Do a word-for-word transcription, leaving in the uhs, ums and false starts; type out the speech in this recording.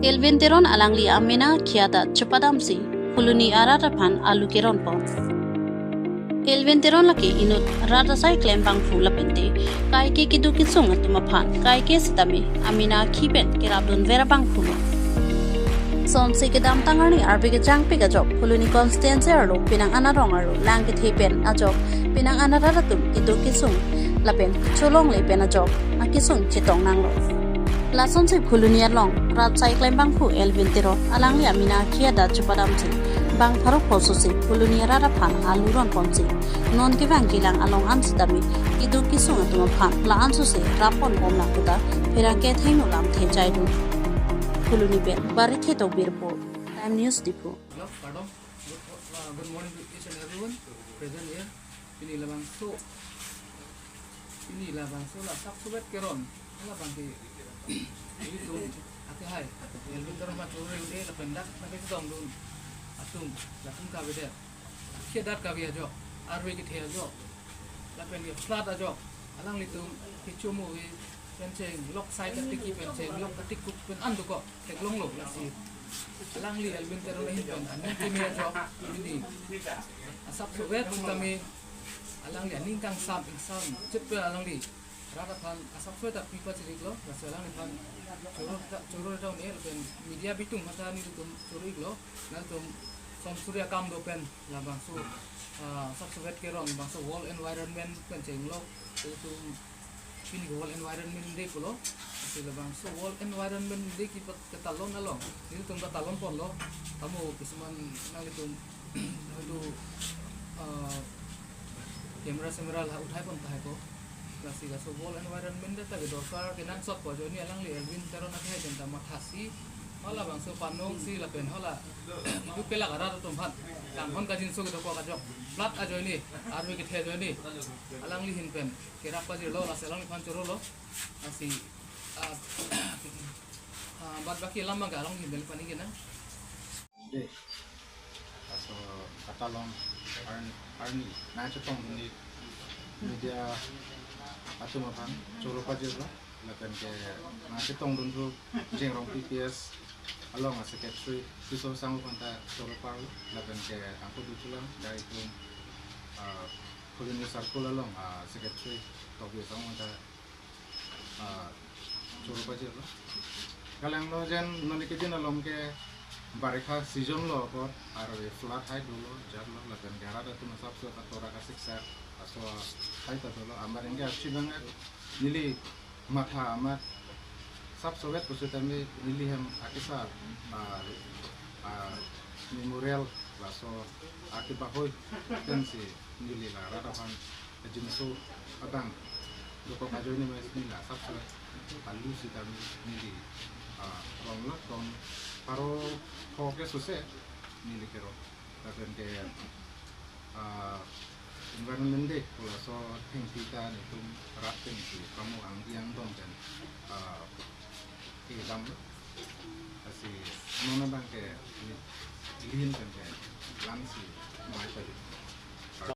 Elwin Teron alangli amena akhei adat chepadamsi Phuloni arat aphan alu keron pon. Elwin Teron lake inut rat asai klembangphu lapente kaike keduk kesung atum aphan kaike sitame amena akhei pen kerapdunver abangphulo. Sonsi kedamtang arni arve kejangpik ajok Phuloni constituency arlo penang an arong arlo lang kethe pen ajok penang an arat atum keduk kesung lapen cholongle pen ajok akesung chetong nanglo. Lasonsi Phuloni along rat asai klembangphu Elwin Teron alangli amena akhei adat chepadamsi bang pharo phososi Phuloni arat aphan alu ron ponsi non kevang kelang along an sitame keduk kesung atum aphan la-an sose rap pon bomlang puta pherangke athengno lamthe chaidun. Phuloni pen Barithe Tokbi report, Time News Diphu. Hello, pardon. Good, uh, good morning to each and everyone present here. Pini labangso, pini labangso la asap sovet keron, labang ke ilitum ate hai Elwin Teron ma choro ude lapen dak na ke dongdun atum, latum kavedet, akhei adat kave ajok, arve kethe ajok, lapen ke flood ajok, alanglitum kechomo ke pen chenglok sai katiki pen chenglok katikuk pen an dokok theklonglo. Lasi alangli Elwin Teron ahin pen aning keme ajok pini asap sovet sitame alangli aning kangsam ingsam chit pen alangli rat aphan asap sovet ta pi pachiriklo. Lasi alangliphan choro ta, choro ta un-e lapen media bitung mata nelitum choro-iklo. Nangtum som suri akam do pen labangso, ah, asap sovet keron, bangso world environment pen chenglok, ilitum pini ke World Environment Day pulo. Lasi labangso World Environment Day kepa-, ketalon along nelitum ta talon ponlo. Tamo kisuman nanglitum itu, ah, camera semera la uthai pon tahai ko. Lasi laso World Environment Day ta kedorkar kenangsot pu ajoine alangli Elwin Teron akhei pen ta mathasi hala bangso panongsi lapen hala iduk kelak arat atum aphan kanghon kajinso kedokok ajok, flood ajoine, arve kethe ajoine alangli ahin pen kerap pajirlo. Lasi alangliphan chorolo. Lasi, ah, ah, bad baki alam abang ke alangli ahin pen pani kenang. Dei. Laso katalon arni, arni nangchetongdunji media atum aphan choro pajirlo. Lapen ke nangchetongdun thu Jengrong P P S along a-secretary Siso Sangho aphan ta choro parlo. Lapen ke angko duchulang dari tum, ah, Phuloni circle along a-secretary Tokbi Sangho aphan ta, ah, choro pajirlo. Kalanglo jen non kedin along ke barikha season lo apot arve flood hai dolo, jar lo, lapen ke arat atum asap so katora kasiksak aso hai ta dolo. Amar ingke achi bang neli matha amat asap sovet pusitame neli hem akesar, ah, ah, memorial laso akebahoi pensi neli la rat aphan ajinso abang dokok ajoine mes neli la asap sovet alu sitame neli, ah, rong lak rong pharo pho ke sose neli keron. Lapen ke, ah, Environment Day pu laso thengpi ta nelitum rat pen si kamu angdi angdong pen, ah, kedamlo. Lasi non abang ke neli ahin pen ke la-ansi mai pajir.